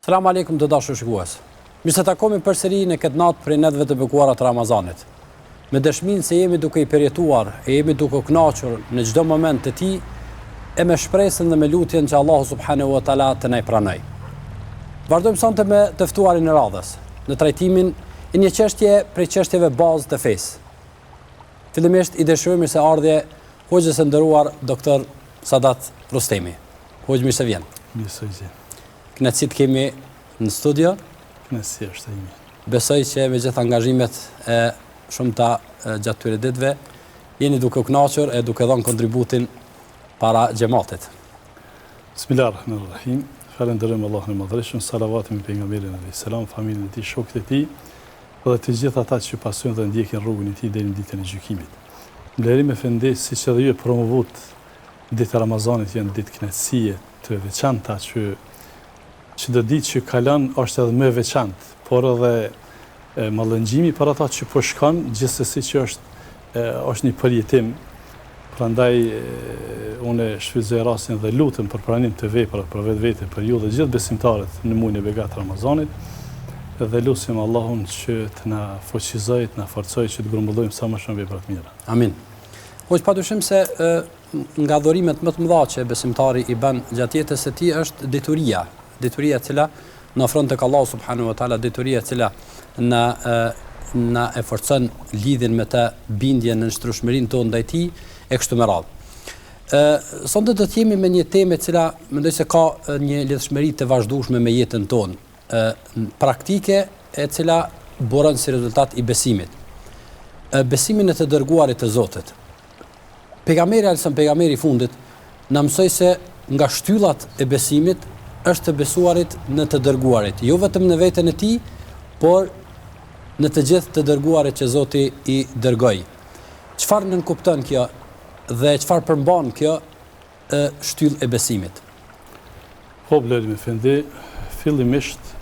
Selam aleikum të dashur shikues. Mirë se takohemi përsëri në këtë natë prej netëve të bekuara të Ramazanit. Me dëshminë se jemi duke i përjetuar e jemi duke u kënaqur në çdo moment të tij e me shpresën dhe me lutjen që Allahu subhanahu wa taala të na i pranojë. Vazhdojmë sonte me të ftuarin e radhës në trajtimin e një çështje prej çështjeve bazë të fesë. Fillimisht i dëshirojmë mirëseardhje hoxhës së nderuar Dr. Sadat Rustemi. Hoxhë mirë se vjen. Mirë se ju gjej. Kënaqësi të kemi në studio. Kënaqësia është e imja. Besoj që me gjithë angazhimet e shumta gjatë këtyre ditëve, jeni duke u kënaqur e duke dhënë kontributin para xhematit. Bismillah ar-Rahman ar-Rahim. Falënderojmë Allahun e Madhërishëm, salavatin mbi pejgamberin alayhis salam, familjen e tij, shokët e tij dhe të gjithë ata që pasojnë dhe ndjekin rrugën e tij deri në ditën e gjykimit. Blerim efendi, siç edhe ju e promovuat Ditët e Ramazanit janë ditë kënaqësie të veçanta që çdo ditë që kalon është edhe më e veçantë, por edhe mallëngjimi për ata që po shkon, gjithsesi që është është një përjetim. Prandaj unë shfrytëzoj rastin dhe lutem për pranim të veprave për vetvete, për ju dhe gjithë besimtarët në muajin e begatë të Ramazanit dhe lusim Allahun që të na fuqizojë, të na forcojë që të grumbullojmë sa më shumë vepra të mira. Amin. Hoxhë padyshim se nga dhurimet më të mëdha që besimtari i bën gjatë jetës së tij është dituria, dituria e cila na ofron tek Allahu subhanahu wa taala, dituria e cila na na e forcon lidhjen me të, bindjen, nënshtrueshmërinë tonë ndaj tij e kështu me radhë. Ë sonte do të jemi me një temë e cila mendoj se ka një lidhshmëri të vazhdueshme me jetën tonë, ë praktike e cila buron si rezultat i besimit. Ë besimi në të dërguarit të Zotit. Pejgamberi alejhi selam pejgamberi i fundit na mësoi se nga shtyllat e besimit është të besuarit në të dërguarit, jo vetëm në veten e tij, por në të gjithë të dërguarit që Zoti i dërgoi. Çfarë nënkupton kjo dhe çfarë përmban kjo shtyllë e besimit? Po Blerim efendi, fillimisht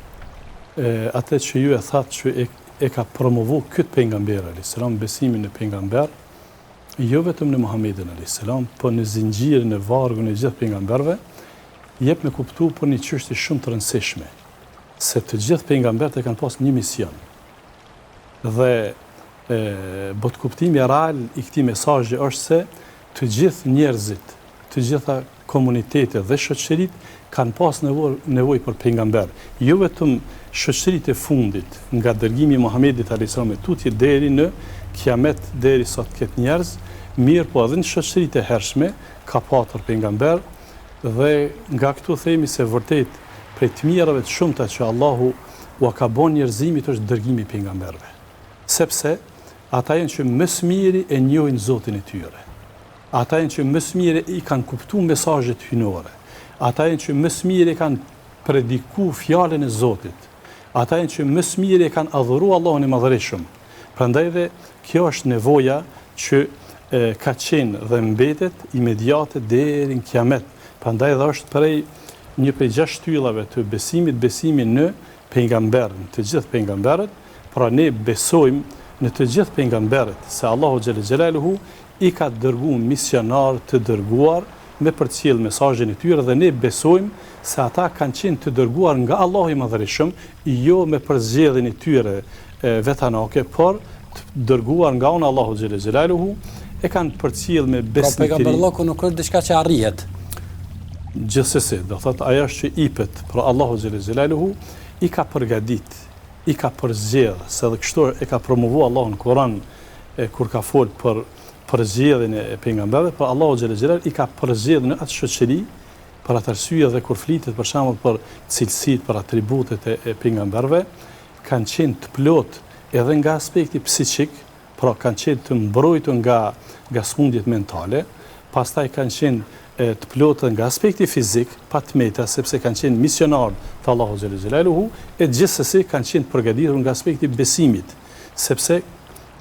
atë që ju e thatë që e, e ka promovu këtë pejgamber alayhis salam besimin në pejgamber, jo vetëm në Muhammedin alayhis salam, po në zinxhirin e vargun e gjithë pejgamberëve, jep me kuptu për një çështje shumë të rëndësishme, se të gjithë pejgamberët e kanë pas një mision. Dhe e, botëkuptimi real i këtij mesazhi është se të gjithë njerëzit, të gjitha komunitetet dhe shoqëritë kanë pas nevojë për pejgamber, jo vetëm shoqëritë e fundit, nga dërgimi i Muhamedit alejhi selam e tutje deri në Kiamet deri sa të ketë njerëz, mirëpo edhe në shoqëritë e hershme ka patur pejgamber dhe nga këtu themi se vërtet prej të mirave të shumta që Allahu ua ka bo njerëzimit është dërgimi i pejgamberëve. Sepse ata janë që më së miri e njohin Zotin e tyre. Ata janë që më së miri i kanë kuptu mesazhet hyjnore. Ata janë që më së miri e kanë prediku fjalën e Zotit. Ata janë që më së miri e kanë adhuru Allahun e Madhërishëm. Prandaj dhe kjo është nevoja që e, ka qenë dhe mbetet imediate deri në kiamet. Prandaj dhe është prej një prej gjashtë shtyllave të besimit, besimi në pejgamber, në të gjithë pejgamberët, pra ne besojmë në të gjithë pejgamberët se Allahu xhele xhelaluhu i ka dërgu misionarë të dërguar me përcjellë mesazhin e tyre dhe ne besojmë se ata kanë qenë të dërguar nga Allahu i Madhërishëm, jo me përzgjedhjen e tyre vetanake, por të dërguar nga ana e Allahut xhele xhelaluhu, e kanë përcjellë me pra, besnikëri. Pra pejgamberllëku nuk është diçka që arrihet. Gjithsesi, do thotë ajo është që ipet, pra Allahu xhele xhelaluhu i ka përgatit, i ka përzgjedhë, se edhe kështu e ka promovu Allahu në Kur'an e kur ka fol për përzgjedhjen e pejgamberëve, pra Allahu xhele xhelaluhu i ka përzgjedhë në atë shoqëri për atë arsye dhe kur flitet për shembull për cilësitë, për atributet e, e pejgamberëve, kanë qenë të plotë edhe nga aspekti psikik, pra kanë qenë të mbrojtur nga nga sëmundjet mentale, pastaj kanë qenë të plotë nga aspekti fizik, pa të meta, sepse kanë qenë misionarë të Allahut xhele xhelaluhu, e gjithsesi kanë qenë të përgatitur nga aspekti i besimit, sepse.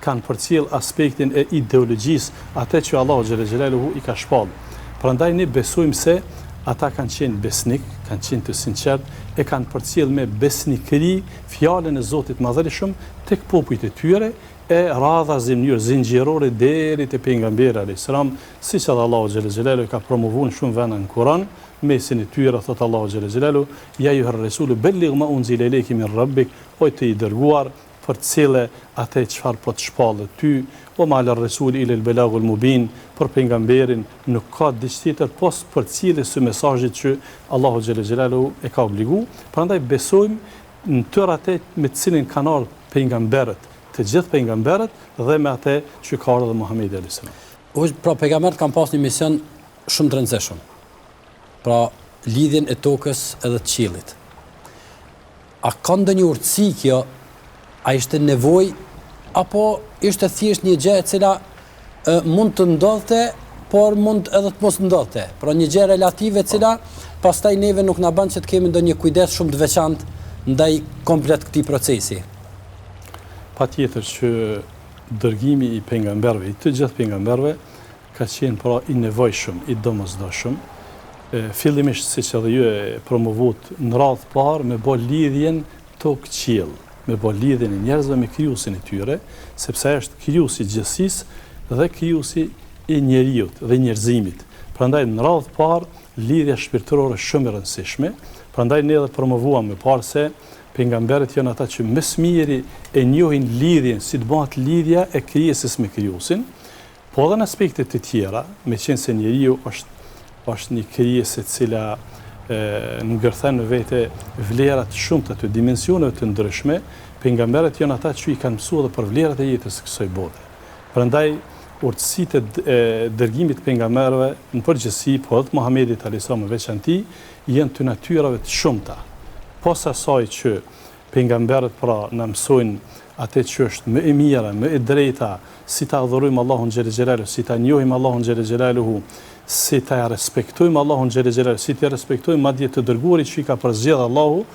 Kanë përcjellë aspektin e ideologjisë, atë që Allahu xhele xhelaluhu i ka shpallë. Prandaj ne besojmë se ata kanë qenë besnikë, kanë qenë të sinqertë, e kanë përcjellë me besnikëri fjalën e Zotit të Madhërishëm tek popujt e tyre, e radhazi në mënyrë zinxhirore deri te Pejgamberi alejhi selam, siç edhe Allahu xhele xhelaluhu e ka promovu në shumë vende në Kuran, mesin e tyre, thotë Allahu xhele xhelaluhu, Ja ejjuher resulu belligh ma unzile ilejke min Rabbik, Oj ti i dërguar, përcille atë çfarë po të shpallet ty, Wa ma aler resuli ilel belagul mubin, për pejgamberin nuk ka diç tjetër pos përcjelljes së mesazhit që Allahu xhele xhelaluhu e ka obligu, prandaj besojmë në tërë atë me të cilin kanë ardhur pejgamberët, të gjithë pejgamberët dhe me atë që ka ardhur edhe Muhamedi alejhi selam. Hoxhë, pra pejgamberët kanë pas një mision shumë të rëndësishëm. Pra lidhjen e tokës edhe të qiellit. A ka ndonjë urtësi kjo? A ishte nevojë apo ishte thjesht një gjë e cila e, mund të ndodhte, por mund edhe të mos ndodhte? Pra një gjë relative e cila pastaj neve nuk na bën që të kemi ndonjë kujdes shumë të veçantë ndaj komplet këtij procesi. Patjetër që dërgimi i pejgamberëve, i të gjithë pejgamberëve, ka qenë pra i nevojshëm, i domosdoshëm. Fillimisht, siç edhe ju e promovuat, në radhë të parë me bo lidhjen tokë-qiell, me bo lidhjen e njerëzve me krijuesin e tyre, sepse ai është krijuesi i gjithësisë dhe krijuesi i njeriut dhe i njerëzimit. Prandaj në radhë të parë lidhja shpirtërore është shumë e rëndësishme, prandaj ne edhe promovuam më parë se pejgamberët janë ata që më së miri e njohin lidhjen, si të bëhet lidhja e krijesës me krijuesin, Po edhe në aspekte të tjera, meqenëse njeriu është është një krijesë e cila e, ngërthen në vete vlera të shumta të dimensioneve të ndryshme, pejgamberët janë ata që i kanë mësuar edhe për vlerat e jetës së kësaj bote. Prandaj urtësitë e dërgimit të pejgamberëve në përgjithësi, po edhe të Muhamedit alejhi selam në veçanti, janë të natyrave të shumta. Pos asaj që Pejgamberët pra na mësojnë atë që është më e mira, më e drejta, si ta adhurojmë Allahun xhele xhelaluhu, si ta njohim Allahun xhele xhelaluhu, si ta respektojmë Allahun xhele xhelaluhu, si t'i respektojmë madje të dërguarit që i ka përzgjedhë Allahu,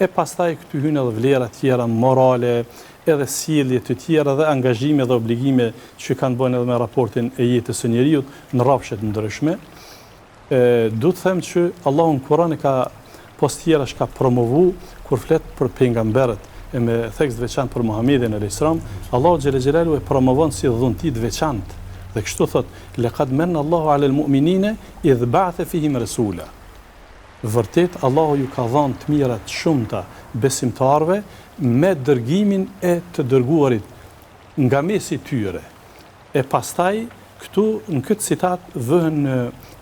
e pastaj këtu hyjnë edhe vlera tjera morale, edhe sjellje të tjera dhe angazhime dhe obligime që kanë të bëjnë edhe me raportin e jetës së njeriut në rrafshe të ndryshme. E, du të them që Allahu në Kur'an e ka pos tjerash ka promovu kur flet për pejgamberët e me theks të veçantë për Muhamedin alayhis salam, Allahu xhele xhelaluhu e promovon si dhunti të veçantë. Dhe kështu thot, laqad manna Allahu 'ala al-mu'minina idh ba'atha fihim rasula. Vërtet Allahu ju ka dhënë të mira të shumta besimtarëve me dërgimin e të dërguarit nga mesi i tyre. E pastaj, këtu në këtë citat vëhen në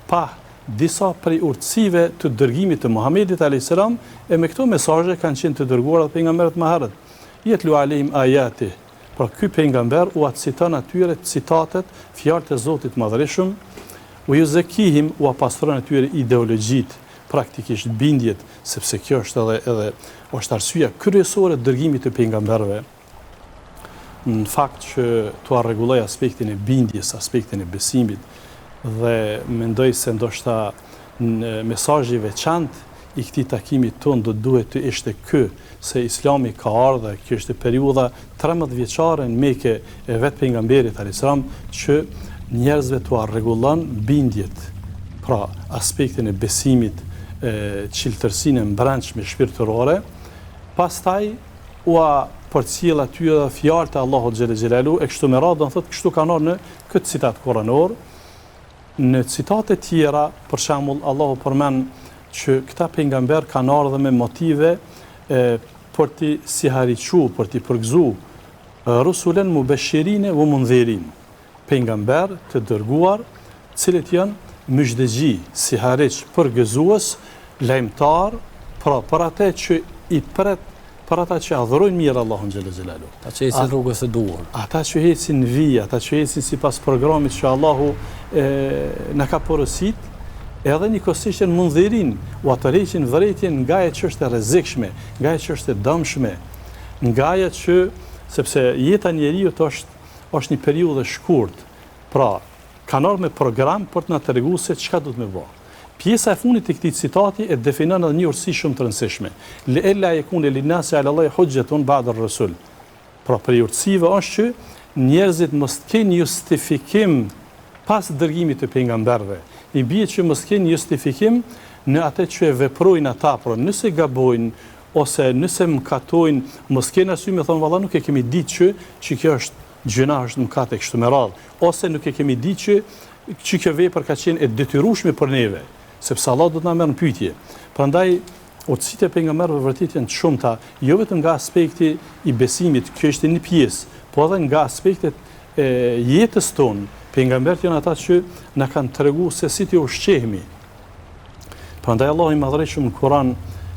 pah disa prej urtësive të dërgimit të Muhamedit alejhi selam, e me këto mesazhe kanë qenë të dërguar edhe pejgamberët më herët. Jetlu alejhim ajatih. Pra ky pejgamber ua citon atyre citatet, fjalët e Zotit të Madhërishëm, ue juzekihim ua pastron atyre ideologjitë, praktikisht bindjet, sepse kjo është edhe edhe është arsyeja kryesore e dërgimit të pejgamberëve. në fakt që t'ua rregulloj aspektin e bindjes, aspektin e besimit dhe mendoj se ndoshta mesazhi i veçantë i këtij takimi tonë do të duhet të ishte ky, se Islami ka ardhur dhe kjo ishte periudha 13 vjeçare në Mekë e vetë pejgamberit alayhis salam që njerëzve t'ua rregullon bindjet, pra aspektin e besimit, e çiltërsinë e mbrendshme shpirtërore, pastaj ua përcjell atyre edhe fjalët e Allahut xhele xhelaluhu e kështu me radhë, do të thotë kështu kanë ardhur në këtë citat kuranor. Në citate tjera, për shembull, Allahu përmend që këta pejgamber kanë ardhur me motive e, për t'i sihariqu, për t'i përgëzu rusulen mubeshirine ve mundhirin. Pejgamber të dërguar, të cilët janë myzhdexhi, sihariq, përgëzues, lajmëtar, pra për atë që i pret, për ata që adhurojnë mirë Allahun xhele xhelaluhu. Ata që ecin rrugës së duhur. Ata që ecin në vijë, ata që ecin sipas programit që Allahu e, na ka porosit, edhe njëkohësisht janë mundhirin, ua tërheqin vërejtjen nga ajo që është e rrezikshme, nga ajo që është e dëmshme, nga ajo që sepse jeta e njeriut është Është një periudhë e shkurt. Pra, kanë ardhur me program për të na treguar se çka duhet me bo. Pjesa e fundit e këtij citati e definon edhe një urtësi shumë të rëndësishme. Li ella jekune linnasi ala Allahi huxhetun ba'da ar-rusul. Pra prej urtësive është që njerëzit mos të kenë justifikim pas dërgimit të pejgamberëve. I bie që mos të kenë justifikim në atë që e veprojnë ata, pra nëse gabojnë ose nëse mëkatojnë, mos kenë arsye me thonë valla nuk e kemi ditë që që kjo është gjynah, është mëkat e kështu me radhë, ose nuk e kemi ditë që që kjo vepër ka qenë e detyrueshme për neve, sepse Allahu do të na merr në pyetje. Prandaj Urtësitë e pejgamberëve vërtet janë të shumta, jo vetëm nga aspekti i besimit, kjo ishte një pjesë, po edhe nga aspektet e jetës tonë. Pejgamberët janë ata që na kanë tregu se si të ushqehemi. Prandaj Allahu i Madhërishëm në Kur'an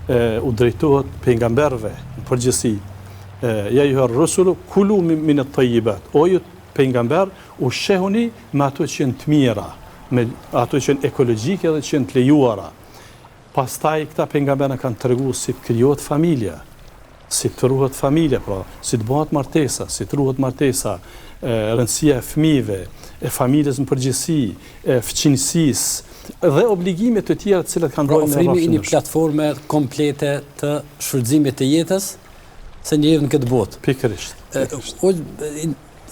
u drejtohet pejgamberëve në përgjithësi, ja ejjuher rusulu kulu min at-tayyibat. O ju pejgamber, ushqehuni me ato që janë të mira, me ato që janë ekologjike dhe që janë të lejuara. Pastaj këta pejgamberë na kanë tregu si të krijohet familja, si të ruhet familja, pra si të bëhet martesa, si të ruhet martesa, rëndësia e fëmijëve, e familjes në përgjithësi, e fqinjësisë dhe obligime të tjera të cilat kanë pra, bërë me ofrimi i një platforme komplete të shfrytëzimit të jetës së njeriut në këtë botë. Pikërisht. Pikërisht.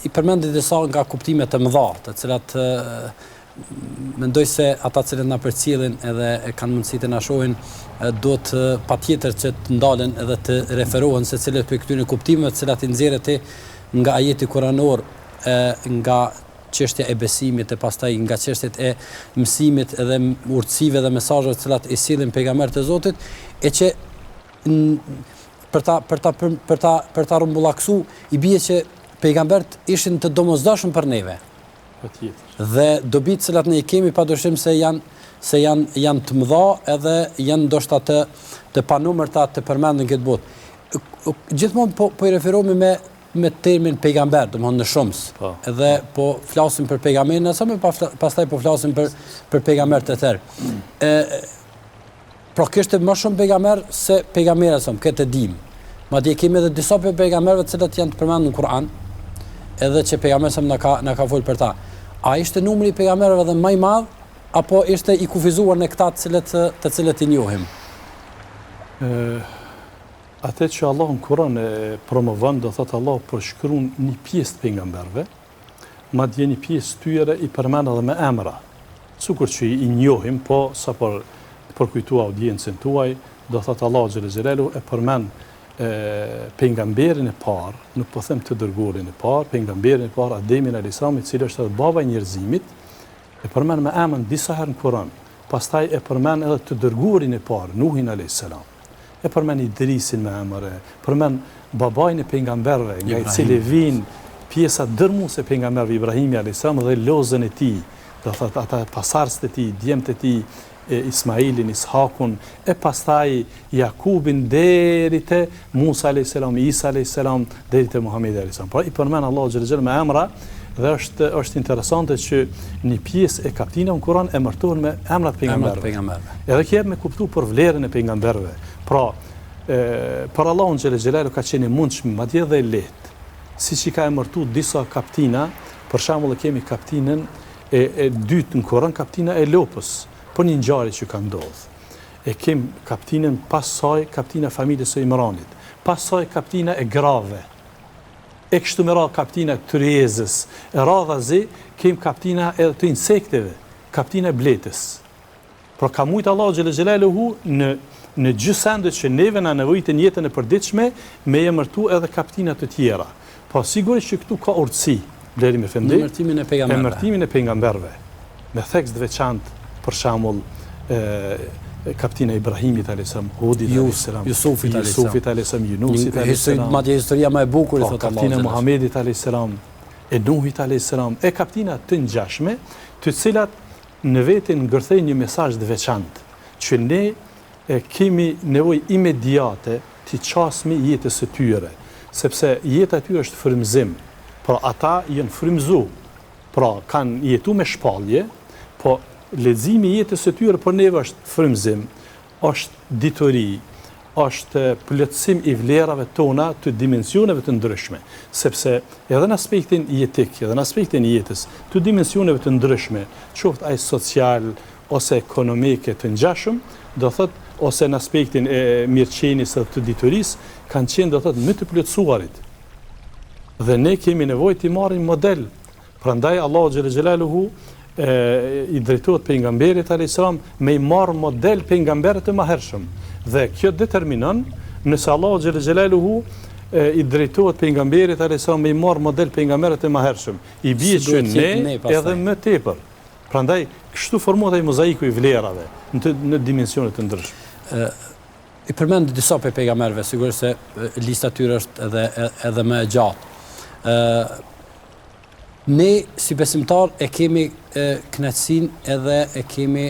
I përmendi disa nga kuptimet e mëdha, të cilat Mendoj se ata të cilët na përcjellin edhe e kanë mundësi të na shohin, duhet patjetër që të ndalen edhe të referohen secilit prej këtyre kuptimeve të cilat i nxjerrë ti nga ajeti kuranor e nga çështja e besimit e pastaj nga çështjet e mësimit edhe urtësive dhe mesazheve të cilat i sjellin pejgamberët e Zotit e që për ta për ta për ta për ta rrumbullaksu i bie që pejgamberët ishin të domosdoshëm për neve. Patjetër. Dhe dobitë të cilat ne i kemi padyshim se janë se janë janë të mëdha edhe janë ndoshta të të panumërta të përmendura në këtë botë. Gjithmonë po po i referohemi me me termin pejgamber, domthonë në shumës. Po. Edhe po flasim për pejgamberin e më pastaj po flasim për për pejgamber të tjerë. Ë Pra kishte më shumë pejgamber se pejgamberi sa këtë e dimë. Madje kemi edhe disa prej pejgamberëve të cilët janë të përmendur në Kur'an, edhe që pejgamberi sa na ka na ka fol për ta. A ishte numri i pejgamberëve edhe më i madh apo ishte i kufizuar në këta të cilët të cilët i njohim? Ë atë që Allahu në Kur'an e promovon, do thotë Allahu përshkruan një pjesë të pejgamberëve, madje një pjesë tyre i përmend edhe me emra. Sikur që i njohim, po sa për të përkujtu audiencën tuaj, do thotë Allahu xhele xhelaluhu e përmend pejgamberin e parë, nuk po them të dërguarin e parë, pejgamberin e parë Ademin alayhis salam, i cili është edhe baba i njerëzimit, e përmend me emër disa herë në Kur'an. Pastaj e përmend edhe të dërguarin e parë, Nuhin alayhis salam. E përmend Idrisin me emër, e përmend babain e pejgamberëve, nga i cili vijnë pjesa dërmuese e pejgamberëve Ibrahimi alayhis salam dhe lozën e tij, do thotë ata pasardhësit e tij, djemtë e tij, e Ismailin, Ishakun, e pastaj Jakubin deri te Musa alayhis salam, Isa alayhis salam, deri te Muhamedi alayhis salam. Pra i përmend Allahu xhele xhelaluhu me emra dhe është është interesante që një pjesë e kaptinave në Kur'an emërtohen me emrat e pejgamberëve. Edhe kjo jep me kuptu për vlerën e pejgamberëve. Pra, e, për Allahun xhele xhelaluhu ka qenë e mundshme, madje edhe e lehtë, siç i ka emërtu disa kaptina, për shembull e kemi kaptinën e, e dytë në Kur'an, kaptina e lopës, për një ngjarje që ka ndodhur. E kem kaptinën pas saj, kaptina e familjes së Imranit, pas saj kaptina e grave, e kështu me radhë kaptina e tryezës, e radhazi kem kaptina edhe të insekteve, kaptina e bletës. Pra ka mujtë Allahu xhele xhelaluhu në në gjësende që neve na nevojiten në jetën e përditshme me emërtu edhe kaptina të tjera. Po sigurisht që këtu ka urtësi, Blerim efendi. Në emërtimin e pejgamberëve. Emërtimin e pejgamberëve. Me theks të veçantë, për shembull, e kaptina e Ibrahimit alayhis salam, Hudit alayhis salam, Jusufit alayhis salam, Jusufit alayhis salam, Yunusit alayhis salam. Madje historia më e bukur i po, thotë Allahu. Kaptina e Muhamedit alayhis salam, e Nuhit alayhis salam, e kaptina të ngjashme, të cilat në vete ngërthejnë një mesazh të veçantë, që ne e kemi nevojë imediate t'i qasmi jetës së tyre, sepse jeta e tyre është frymëzim. Pra ata janë frymëzu, pra kanë jetu me shpallje, po leximi i jetës së tyre për neve është frymëzim, është dituri, është plotësim i vlerave tona të dimensioneve të ndryshme, sepse edhe në aspektin jetik, edhe në aspektin e jetës, të dimensioneve të ndryshme, qoftë ai social ose ekonomik e të ngjashëm, do thotë ose në aspektin e mirëqenies edhe të diturisë, kanë qenë do thotë më të plotësuarit. Dhe ne kemi nevojë t'i marrim model. Prandaj Allahu xhele xhelaluhu i drejtohet pejgamberit alayhis salam me i marr model pejgamberët e mëhershëm. Dhe kjo determinon nëse Allahu xhele xhelaluhu i drejtohet pejgamberit alayhis salam me i marr model pejgamberët e mëhershëm. I bie që ne edhe më tepër. Prandaj kështu formohet ai mozaiku i vlerave në të, në dimensione të ndryshme. I përmend disa prej pejgamberëve, sigurisht se lista e tyre është edhe edhe më e gjatë. Ë ne si besimtar e kemi kënaqësinë edhe e kemi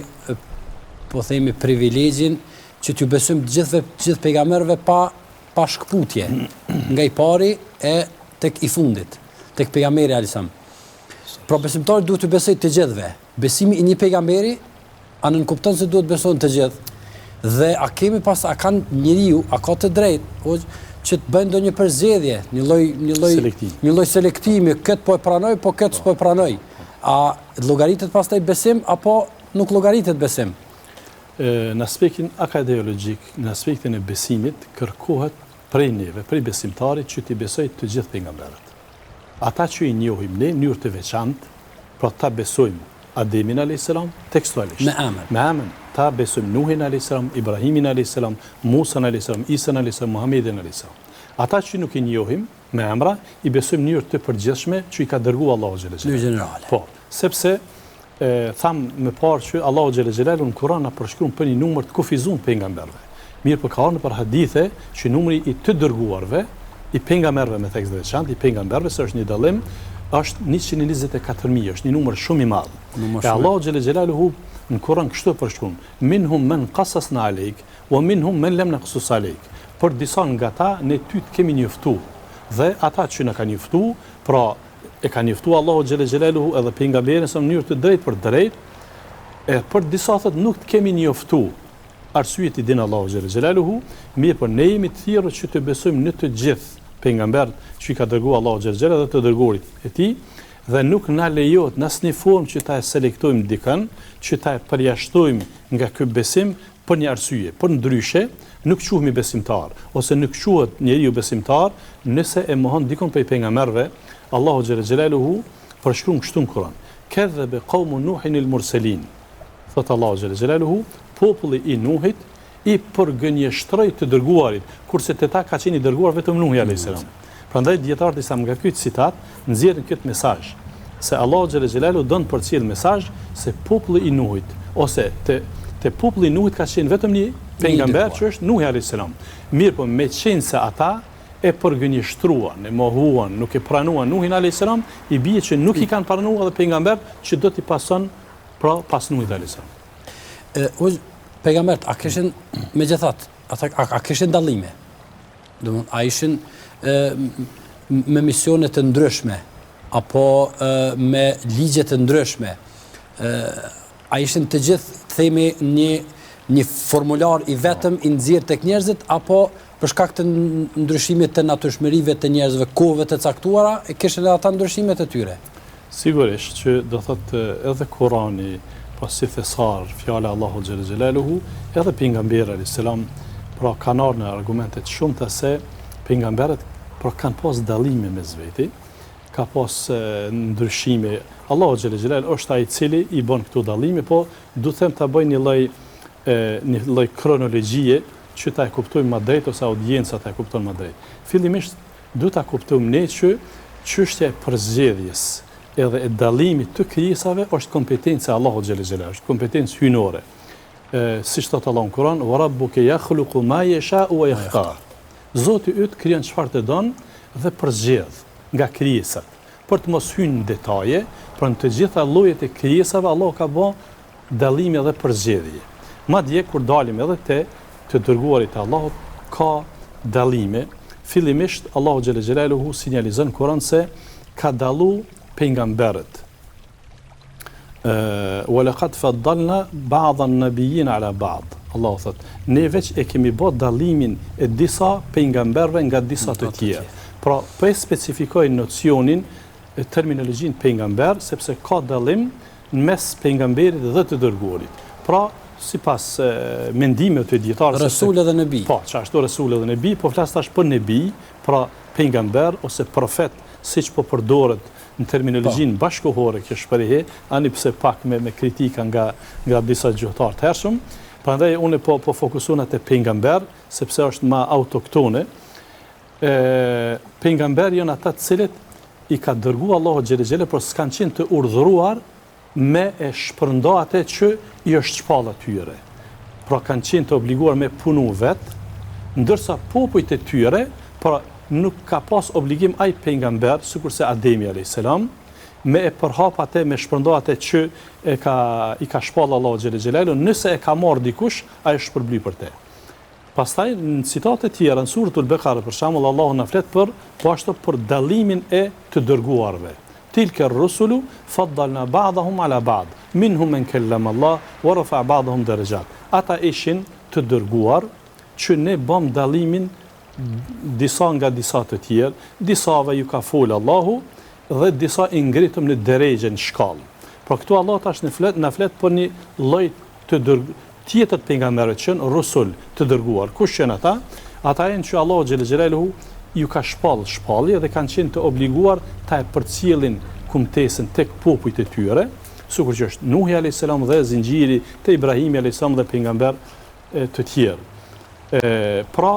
po themi privilegjin që t'ju besojmë të gjithëve të gjithë pejgamberëve pa pa shkëputje nga i pari e tek i fundit, tek pejgamberi alejhi selam. Pra besimtari duhet t'ju besojë të gjithëve. Besimi i një pejgamberi A nënkupton se duhet të besohen të gjithë? Dhe a kemi pas, a kanë njeriu, a ka të drejtë, hoxhë, që të bëjë ndonjë përzgjedhje, një lloj një lloj selektimi, një lloj selektimi, këtë po e pranoj, po këtë s'po e pranoj. A llogaritet pastaj besim apo nuk llogaritet besim? E, në aspektin akadeologjik, në aspektin e besimit, kërkohet prej neve, prej besimtarit që t'i besojë të gjithë pejgamberët. Ata që i njohim ne në mënyrë të veçantë, pra ta besojmë Ademin alejhi selam tekstualisht. Me emër. Me emër. Ta besojmë Nuhin alejhi selam, Ibrahimin alejhi selam, Musan alejhi selam, Isan alejhi selam, Muhamedin alejhi selam. Ata që nuk i njohim me emra, i besojmë në mënyrë të përgjithshme që i ka dërguar Allahu xhele xhelaluhu. Në gjenerale. Po, sepse e thamë më parë që Allahu xhele xhelaluhu në Kur'an na përshkruan për një numër të kufizuar të pejgamberëve. Mirëpo ka ardhur nëpër hadithe që numri i të dërguarve, i pejgamberëve me theks të veçantë, i pejgamberëve se është një dallim, është 124.000, është një numër shumë i madh. E Allahu xhele xhelaluhu në Kur'an kështu e përshkruan: "Minhum men qasasna alejk wa minhum men lam naqsus alejk." Për disa nga ta ne ty të kemi njoftu dhe ata që na kanë njoftu, pra e ka njoftu Allahu xhele xhelaluhu edhe pejgamberin në mënyrë të drejtpërdrejtë, e për disa thotë nuk të kemi njoftu. Arsyet i din Allahu xhele xhelaluhu, mirëpo ne jemi të thirrur që të besojmë në të gjithë pejgamberët që i ka dërguar Allahu xhele xhelaluhu dhe të dërguarit e tij dhe nuk na lejohet në asnjë formë që ta selektojmë dikën, që ta përjashtojmë nga ky besim për një arsye. Përndryshe, nuk quhemi besimtar ose nuk quhet njeriu besimtar nëse e mohon dikon prej pejgamberëve, Allahu xhele xhelaluhu përshkruan kështu në Kur'an: Kedhebe qaumu Nuhin el-murselin. Thotë Allahu xhele xhelaluhu, populli i Nuhit i përgënjeshtroi të dërguarit, kurse te ta ka qenë i dërguar vetëm Nuhi alayhis salam. Prandaj dijetarët islam nga ky citat nxjerrin këtë mesazh se Allahu xhele xhelaluhu don të përcjellë mesazh se populli i Nuhit ose te te populli i Nuhit ka qenë vetëm një pejgamber që është Nuhi alayhis salam. Mirëpo meqenëse ata e përgënjeshtruan, e mohuan, nuk e pranuan Nuhin alayhis salam, i bie që nuk i kanë pranuar edhe pejgamberët që do t'i pason Pra, pas Nuhit alejhi selam. E, hoxhë, pejgamberët, a kishin, megjithatë, ata, a, a kishin dallime? Domethënë, a ishin e, me misione të ndryshme, apo e, me ligje të ndryshme? E, a ishin të gjithë, të themi, një, një formular i vetëm i nxjerrë tek njerëzit, apo për shkak të ndryshimit të natyrshmërive të njerëzve, kohëve të caktuara, e kishin edhe ata ndryshimet e tyre? Sigurisht që do thotë edhe Kurani, pra si thesar, fjala e Allahut xhele xhelaluhu, edhe pejgamberi alayhis salam, pra kanë ardhur në argumente të shumta se pejgamberët pra kanë pas dallime mes veti, ka pas ndryshime. Allahu xhele xhelaluhu është ai i cili i bën këto dallime, po du të them ta bëj një lloj një lloj kronologjie që ta e kuptojmë më drejt ose audienca ta e kupton më drejt. Fillimisht Duhet ta kuptojmë ne që çështja e përzgjedhjes edhe e dallimit të krijesave është kompetencë e Allahut xhele xhelaluhu, është kompetencë hyjnore. Ë siç thotë Allahu në Kur'an, "Wa rabbuka yakhluqu ma yasha'u wa yakhtar." Zoti yt krijon çfarë të don dhe përzgjedh nga krijesat. Për të mos hyrë në detaje, por në të gjitha llojet e krijesave Allahu ka bë dallime dhe përzgjedhje. Madje kur dalim edhe te të dërguarit e Allahut ka dallime. Fillimisht Allahu xhele xhelaluhu sinjalizon në Kur'an se ka dallu pejgamberët. Ë wa laqad faddalna ba'd an-nabiyyin ala ba'd. Allahu thot, ne veç e kemi bë dallimin e disa pejgamberëve nga disa të tjerë. Pra, po e specifikoj nocionin e terminologjinë pejgamber sepse ka dallim në mes pejgamberit dhe të dërguarit. Pra, sipas mendimeve të dijetarëve Resul edhe nebi. Po, qashtu Resul edhe nebi, po flas tash për nebi, pra pejgamber ose profet. siç po përdoret në terminologjinë po. bashkëkohore kjo shprehje, ani pse pak me me kritika nga nga disa gjuhëtarë të hershëm. Prandaj unë po po fokusohna te pejgamber, sepse është ma autoktone. E pejgamber janë ata të cilët i ka dërgu Allahu xhele xhele, por s'kanë qenë të urdhëruar me e shpërnda atë që i është shpallë atyre. Pra kanë qenë të obliguar me punu vetë, ndërsa popujt e tyre, pra nuk ka pas obligim ai pejgamber, sikurse Ademi a.s., me e përhap atë, me shpërnda atë që e ka, i ka shpallë Allahu xhele xhelaluhu, nëse e ka marrë dikush, ai është shpërbly për te. Pastaj në citate tjera në Suretul Bekare për shembull Allahu na flet për po ashtu për dallimin e të dërguarve. Tilke rusulu faddalna ba'dahum ala ba'd, minhum men kellama Allah wa rafa'a ba'dahum derexhat. Ata ishin të dërguar që ne bëmë dallimin disa nga disa të tjerë, disave ju ka folë Allahu dhe disa i ngritëm në derexhe, në shkallë. Pra këtu Allahu tash na flet, na flet për një lloj të dërg, tjetër të pejgamberëve që janë rusul, të dërguar. Kush janë ata? Ata janë që Allahu xhele xhelaluhu ju ka shpallë shpallje dhe kanë qenë të obliguar ta e përcjellin kumtesën tek popujt e tyre, sikur që është Nuhi alayhis salam dhe zinxhiri te Ibrahimi alayhis salam dhe pejgamber të tjerë. E, pra,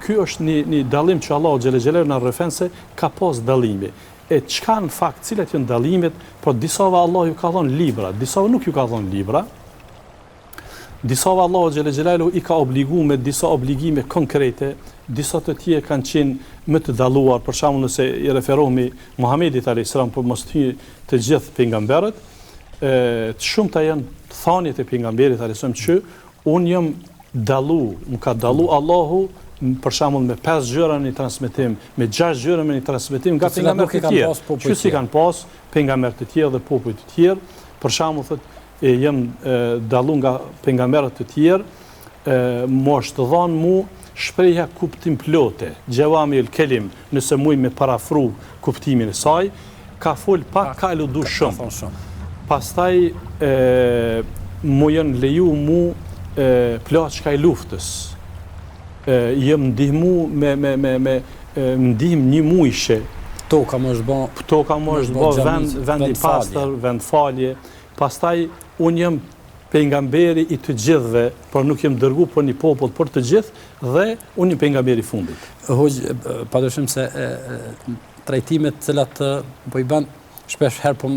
ky është një një dallim që Allahu xhele xhelaluhu na rrëfen se ka pas dallime. E çka në fakt, cilat janë dallimet, pra disave Allahu ju ka dhënë libra, disave nuk ju ka dhënë libra. Disave Allahu xhele xhelaluhu i ka obligu me disa obligime konkrete, disa të tjerë kanë qenë më të dalluar, për shembull nëse i referohemi Muhamedit alayhis salam, për mos të hy të gjithë pejgamberët, e të shumta janë thaniet e pejgamberit alayhis salam që unë jam dallu, më ka dallu Allahu për shembull me pesë gjëra në një transmetim, me gjashtë gjëra në një transmetim nga pejgamberët e tjerë, që s'i kanë pas pejgamberët e tjerë dhe popujt e tjerë, për shembull thotë e jam dallu nga pejgamberët e tjerë, më është dhënë mu shprehja kuptimplote, xhevamiul kelim, nëse muj me parafru kuptimin e saj, ka fol pak, ka aludu shumë. Pastaj e, mu janë leju mu e, plaçka e luftës. E, jam ndihmu me, me, me, me ndihmë një mujshe. Toka më është bo, toka më është bo vend, vend i pastër, vend falje. Pastaj unë jam pejgamberi i të gjithëve, por nuk jam dërgu për një popull, por të gjithë, dhe unë jam pejgamberi i fundit. Hoxhë, padyshim se e, trajtimet të cilat po i bën shpesh herë po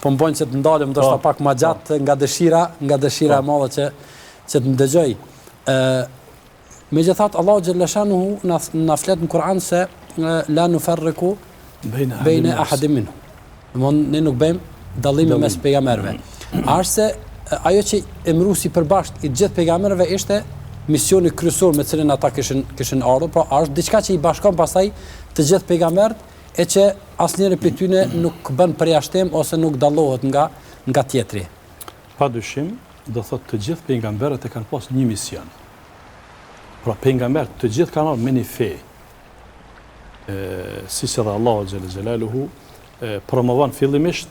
po më bën që të ndalem ndoshta po, pak më gjatë po. nga dëshira, nga dëshira e po. madhe që që të ndëgjoj. Ë megjithatë Allahu xhelleshanuhu na na flet në Kur'an se la nufarriku bejne ahadin minhum. Domthon ne nuk bëjmë dallime mes pejgamberëve. A është se ajo që emëruesi i përbashkët i të gjithë pejgamberëve ishte misioni kryesor me të cilin ata kishin kishin ardhur, pra a është diçka që i bashkon pastaj të gjithë pejgamberët e që asnjëri prej tyre nuk bën përjashtim ose nuk dallohet nga nga tjetri. Pa dyshim, do thotë të gjithë pejgamberët e kanë pas një mision. Pra pejgamberët të gjithë kanë ardhur me një fe. E, siç edhe Allahu xhele xhelaluhu promovon fillimisht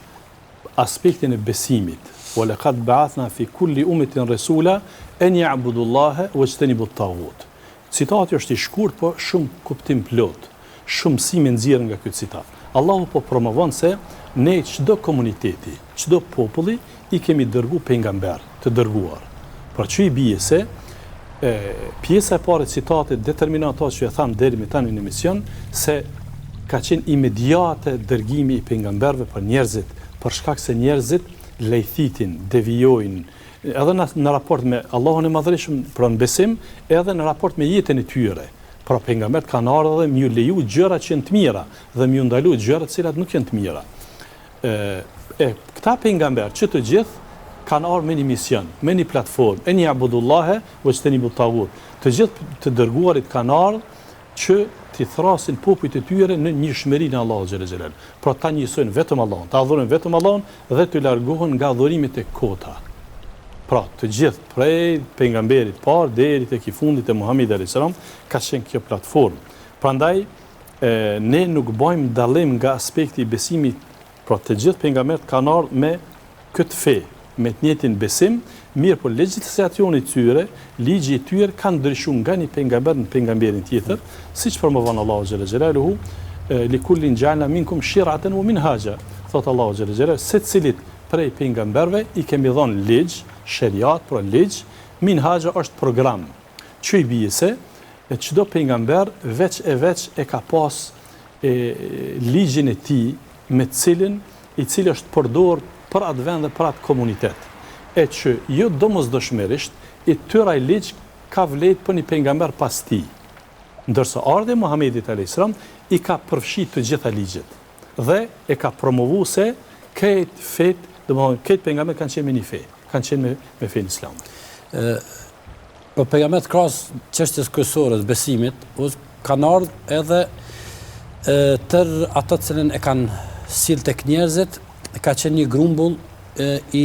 aspektin e besimit. Wa laqad ba'athna fi kulli ummatin rasula an ya'budu Allaha wajtanibu at-taghut. Citati është i shkurt, po shumë kuptimplotë. Shumë mësime nxjerr nga ky citat. Allahu po promovon se ne çdo komuniteti, çdo populli i kemi dërgu pejgamber, të dërguar. Pra që i bie se e, pjesa e parë e citatit determinon ato që e thamë deri më tani në emision se ka qenë imediate dërgimi i pejgamberëve për njerëzit, për shkak se njerëzit lejthitin, devijojnë, edhe në, në raport me Allahun e Madhërishëm, pra në besim, edhe në raport me jetën e tyre. Pra pejgamberët kanë ardhur edhe me ju leju gjëra që janë të mira dhe me ju ndalu gjëra të cilat nuk janë të mira. E, e këta pejgamber që të gjithë kanë ardhur me një mision, me një platformë, en ya'budullahe wajtanibu tagut. Të gjithë të dërguarit kanë ardhur që t'i thrasin popujt e tyre në njëshmërinë e Allahut xhele xhelal. Pra ta njësojnë vetëm Allahun, ta adhurojnë vetëm Allahun dhe të largohen nga adhurimet e kota. Pra, të gjithë prej pejgamberit të parë deri tek i fundit e Muhamedi alayhis salam ka qenë kjo platformë. Prandaj e, ne nuk bëjmë dallim nga aspekti i besimit, pra të gjithë pejgamberët kanë ardhur me këtë fe, me të njëjtin besim, mirëpo legjislacioni i tyre, ligji i tyre ka ndryshuar nga një pejgamber në pejgamberin tjetër, siç promovon Allahu xhele xhelaluhu. Li kullin xhealna minkum shir'aten wa minhaxha, thotë Allahu xhelle xhelaluhu, secilit prej pejgamberëve i kemi dhënë ligj, sheriat, pra ligj, minhaxha është program, që i bie se çdo pejgamber veç e veç e ka pas e, ligjin e tij me të cilin i cili është përdor për atë vend dhe për atë komunitet. E që jo domosdoshmërisht i tërë ai ligj ka vlejt për një pejgamber pas tij. Ndërsa ardhja e Muhamedit alejhi selam i ka përfshi të gjitha ligjet dhe e ka promovu se krejt fetë, domethënë krejt pejgamberët kanë qenë me një fe, kanë qenë me me fenë islame. Ë po pejgamberët krahas çështjes kryesore të besimit, kanë ardhur edhe e, tërë ato të cilën e kanë sjell tek njerëzit, ka qenë një grumbull e, i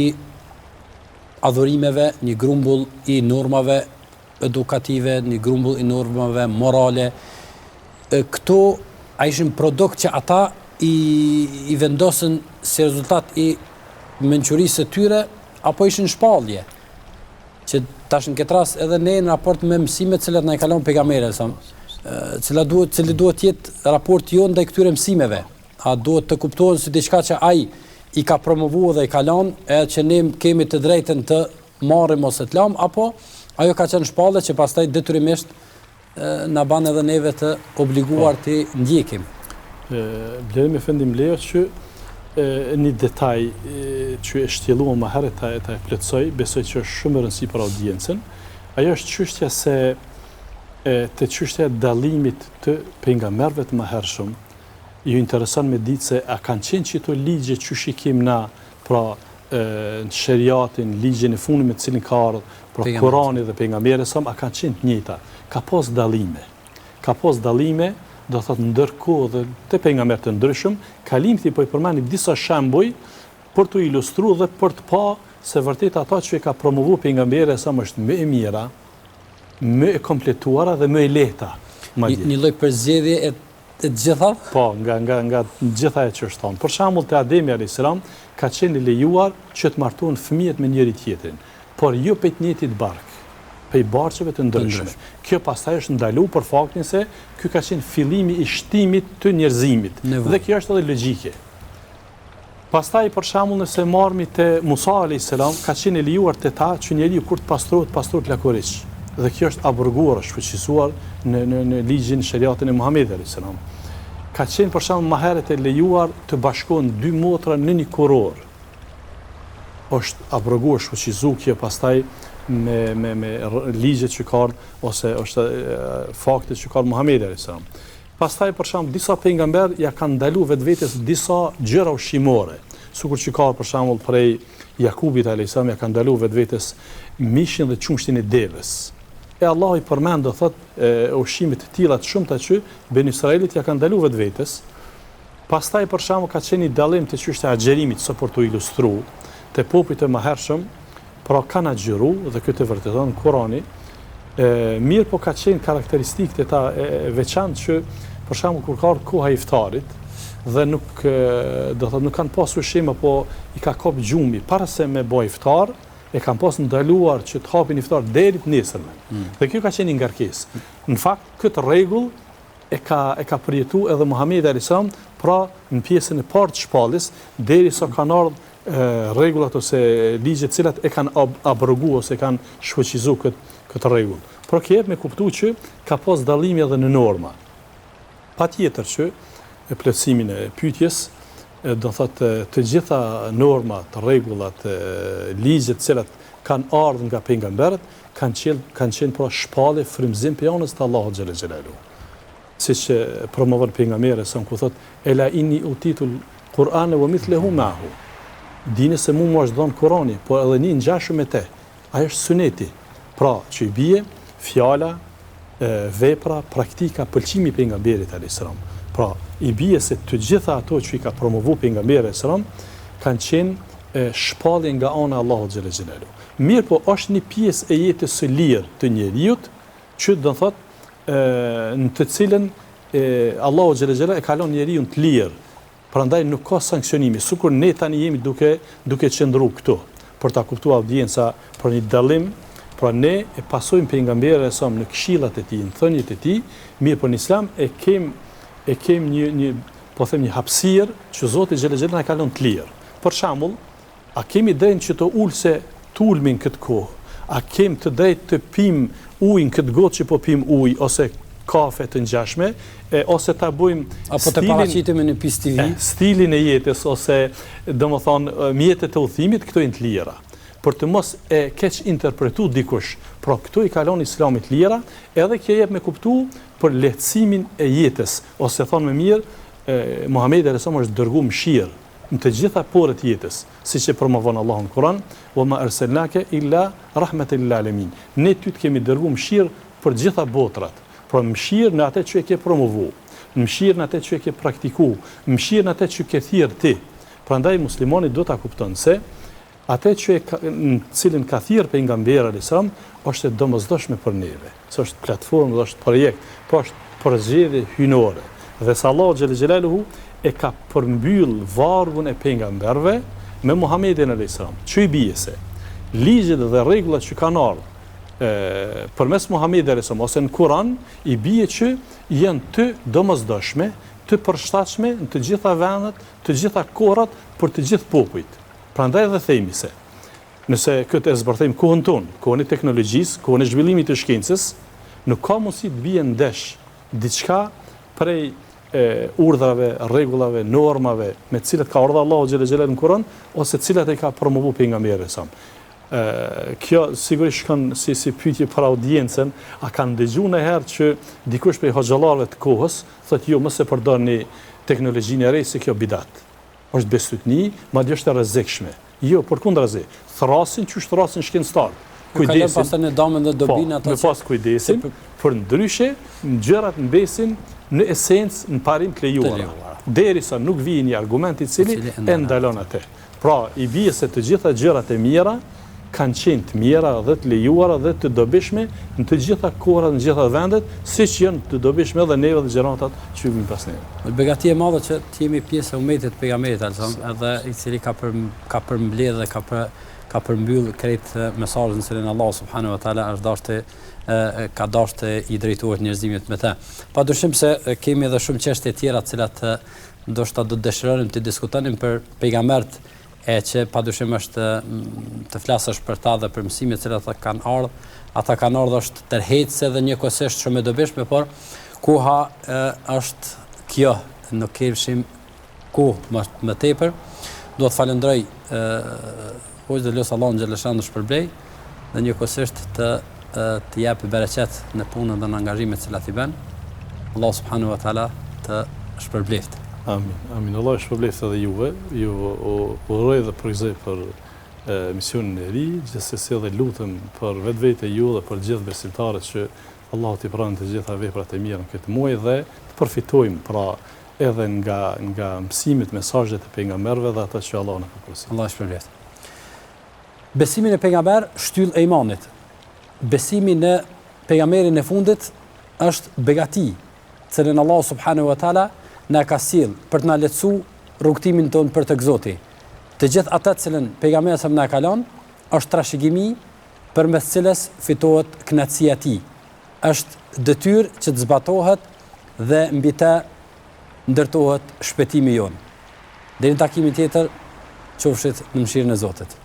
adhurimeve, një grumbull i normave edukative, një grumbull i normave morale. Këto a ishin produkt që ata i, i vendosën si rezultat i mençurisë së tyre, apo ishin shpallje? Që tash në këtë rast edhe ne në raport me mësimet të cilat na i ka lënë pejgamberi sa, cila duhet, cili duhet të jetë raporti jonë ndaj këtyre mësimeve? A duhet të kuptohen si diçka që ai i ka promovuar dhe i ka lënë, edhe që ne kemi të drejtën të marrim ose të lamë, apo ajo ka qenë shpallje që pastaj detyrimisht na ban edhe neve të obliguar po. t'i ndjekim. Blerim efendi më lejo që një detaj që e shtjelluam më herët ta, ta e plotësoj, besoj që është shumë e rëndësi për audiencën. Ajo është çështja se e, te çështja e dallimit të pejgamberëve të mëhershëm, ju intereson me ditë se a kanë qenë qito ligje që shikim na, pra në sheriatin, ligjin e fundit me të cilin ka ardhur, pra Kurani dhe pejgamberi sa a kanë qenë të njëjta. Ka pas dallime. Ka pas dallime, do thotë ndërkohë dhe te pejgamberë të ndryshëm, kalimthi po i përmendim disa shembuj për të ilustruar dhe për të pa se vërtet ata që e ka promovuar pejgamberi sa është më e mira, më e kompletuara dhe më e lehta. Një, një lloj përzgjedhje e të gjitha? Po, nga nga nga gjitha ajo që është thënë. Për shembull te Ademi alayhis salam ka qenë i lejuar që të martohen fëmijët me njëri tjetrin, por jo prej të njëjtit bark, prej barqeve të ndryshme. Kjo pastaj është ndalu për faktin se ky ka qenë fillimi i shtimit të njerëzimit. Dhe kjo është edhe logjike. Pastaj për shembull nëse marrmi te Musa alejhi selam ka qenë e lejuar te ta që njeriu kur të pastrohet pastrohet lakuriq dhe kjo është abroguar është shfuqizuar në në në ligjin sheriatin e Muhamedit alejhi selam. Ka qenë për shembull më herët e lejuar të bashkohen dy motra në një kurorë. Është abroguar shfuqizu kjo pastaj me me me ligjet që ka ardhur ose është faktet që ka ardhur Muhamedi alejhi selam. Pastaj për shembull disa pejgamberë ja kanë ndalu vetvetes disa gjëra ushqimore, sikur që ka për shembull prej Jakubit alejhi selam ja ka ndalu vetvetes mishin dhe qumështin e deves. E Allahu i përmend do thot ushqime të tilla të shumta që Beni Israilit ja kanë ndalu vetvetes. Pastaj për shembull ka qenë një dallim te çështja e agjërimit sa për t'u ilustru te popujt e mëhershëm Pra kanë agjëru dhe këtë e vërteton Kurani, e, mirëpo ka qenë karakteristikë te ta e, e veçantë që për shembull kur ka ardhur koha e iftarit dhe nuk do thotë nuk kanë pasur ushqim apo i ka kap gjumi para se me bë iftar, e kanë pas ndaluar që të hapin iftar deri të nesërmen. Mm. Dhe kjo ka qenë një ngarkesë. Në fakt, këtë rregull e ka e ka përjetu edhe Muhamedi alayhis salam, pra në pjesën e parë të shpalljes, derisa kanë ardhur rregullat ose ligjet të cilat e kanë abrogu ose e kanë shfuqizu këtë këtë rregull. Pra kjo jep me kuptu që ka pas dallime edhe në norma. Patjetër që e plotësimin e pyetjes do thotë të gjitha normat, rregullat, ligjet të cilat kanë ardhur nga pejgamberët kanë qenë kanë qenë pra shpallje frymëzim prej anës të Allahut xhele xhelaluhu. Siç e promovon pejgamberi sa ku thotë ela inni utitul Kur'ane wa mithlehu ma'ahu. Dini se mu më është dhënë Kur'ani, por edhe një ngjashëm me te. Ai është syneti. Pra, që i bie fjala, vepra, praktika, pëlqimi i pejgamberit alayhis salam. Pra, i bie se të gjitha ato që i ka promovu pejgamberi alayhis salam kanë qenë shpallje nga ana e Allahut xhele xhelaluhu. Mirëpo, është një pjesë e jetës së lirë të njeriut që do të thotë në të cilën Allahu xhele xhelaluhu e ka lënë njeriun të lirë. Prandaj nuk ka sanksionimi, sikur ne tani jemi duke duke qëndru këtu për ta kuptuar audienca për një dallim, pra ne e pasojmë pejgamberin e sa në këshillat e tij, në thëniet e tij, mirëpo në Islam e kem e kem një një po them një hapësirë që Zoti xhele xhelaluhu na e ka lënë të lirë. Për shembull, a kemi drejtë që të ulse tulmi në këtë kohë? A kem të drejtë të pim ujë në këtë gotë që po pim ujë ose kafe të ngjashme, e ose ta bëjmë apo të paraqitemi në Peace TV, stilin e jetës ose domethënë mjetet e udhëtimit, këto janë të lira. Për të mos e keqinterpretu dikush, pra këto i ka lënë Islami të lira, edhe kjo jep me kuptu për lehtësimin e jetës, ose thonë më mirë, Muhamedi alejhi selam është dërgu mëshirë në të gjitha poret e jetës, siç e promovon Allahu në Kur'an, "Wa ma arsalnake illa rahmatan lil alamin." Ne ty të kemi dërgu mëshirë për gjitha botrat. Pra mëshirë në atë që e ke promovu, mëshirë në atë që e ke praktiku, mëshirë në atë që ke thirrë ti. Prandaj muslimani duhet ta kupton se Atë që e ka, në cilin ka thirrë pejgamberi alejhi selam është e domosdoshme për neve, se është platformë dhe është projekt, po është përzgjedhje hyjnore. Dhe se Allahu xhele xhelaluhu e ka përmbyll vargun e pejgamberëve me Muhamedin alejhi selam, që i bie se ligjet dhe rregullat që kanë ardhur përmes Muhamedit alejhi selam ose në Kur'an i bie që janë të domosdoshme, të përshtatshme në të gjitha vendet, të gjitha kohrat për të gjithë popujt. Prandaj dhe themi se, nëse këtë e zbërthejmë kohën tonë, kohën e teknologjisë, kohën e zhvillimit të shkencës, nuk ka mundësi të bie ndesh diçka prej e, urdhrave, rregullave, normave me të cilat ka ardhur Allahu xhele xhelaluhu në Kur'an ose të cilat e ka promovuar pejgamberi alejhi selam. Ë kjo sigurisht shkon si si pyetje për audiencën, a kanë dëgjuar ndonjëherë që dikush prej hoxhallarëve të kohës thotë jo mos e përdorni teknologjinë e re se kjo bidat. Është bestytni, madje është e rrezikshme. Jo, përkundrazi, thrasin qysh thrasin shkencëtarët. Kujdesin. Kalon pastaj në damin dhe dobinë po, ato. Me pas kujdesin, përndryshe gjërat mbesin në esencë, në parim të lejuara. Derisa nuk vjen një argument i cili e ndalon atë. Pra, i bie se të gjitha gjërat e mira kanë qenë të mira dhe të lejuara dhe të dobishme në të gjitha kohërat, në të gjitha vendet, siç janë të dobishme edhe neve dhe gjeneratat që vijnë pas neve. Është begati e madhe që të jemi pjesë e umetit të pejgamberit alejhi selam, edhe i cili ka për ka përmbledhë dhe ka për ka përmbyll krejt mesazhin të cilin Allahu subhanahu wa taala është dashtë të ka dashtë të i drejtohet njerëzimit me të. Padyshim se kemi edhe shumë çështje tjera të cilat ndoshta do të dëshironim të diskutonim për pejgamberët e që padyshim është të flasësh për ta dhe për mësimet të cilat ata kanë ardhur, ata kanë ardhur është tërheqëse dhe njëkohësisht shumë e dobishme, por koha e, është kjo, nuk kishim kohë më, më tepër. Do të falënderoj ë hoxhë dhe lus Allahun xheleshanuhu të shpërblej dhe njëkohësisht të të japë bereqet në punën dhe në angazhimet të cilat i bën. Allahu subhanahu wa taala të shpërbleftë. Amin. Amin. Allahu ju shpërbleftë edhe juve. Ju uroj dhe përgëzoj për misionin e ri, gjithsesi edhe lutem për vetvete ju dhe për gjithë besimtarët që Allahu t'i pranon të gjitha veprat e mira në këtë muaj dhe të përfitojmë pra edhe nga nga mësimet, mesazhet e pejgamberëve dhe ato që Allahu na ka porositur. Allahu shpërbleftë. Besimi në pejgamber shtyllë e imanit. Besimi në pejgamberin e fundit është begati, të cilën Allahu subhanahu wa taala na ka sjell për të na lehtësu rrugëtimin tonë për tek Zoti. Të gjithë atë të cilën pejgamberi sa na ka lënë është trashëgimi përmes cilës fitohet kënaqësia e tij. Është detyrë që të zbatohet dhe mbi të ndërtohet shpëtimi jonë. Deri në takimin tjetër, qofshit në mëshirën e Zotit.